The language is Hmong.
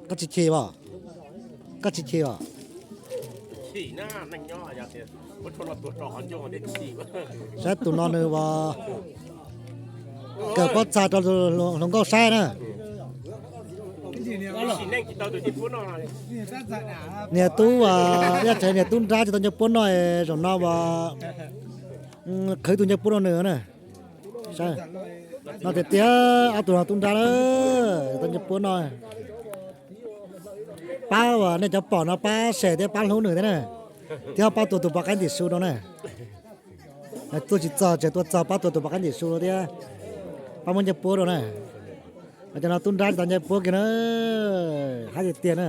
Koj tsis chim os? Koj tsis chim os? Saib tus no nws ua kawm pob txha rau hluas nkauj saib na. Niag tub, ib txhais niag tub nrab tsis tau nce puab noj, zaum no uas qhwv tus nce puab rau nws na. No tiag tiag, ob tug no tub nrab na, tau nce puab noj. Pab uas nej cov pom no pab share thiab pab hlub nws thiab na, thiab pab tua tus pov qaib ntim su rau na. Tuaj tsis txog tseem tua txog pab tua tus pov qaib ntim su rau thiab, pab muab nce puab rau na. Cov no tub nrab tsis tau nce puab kiag na, hab tiag tiag na.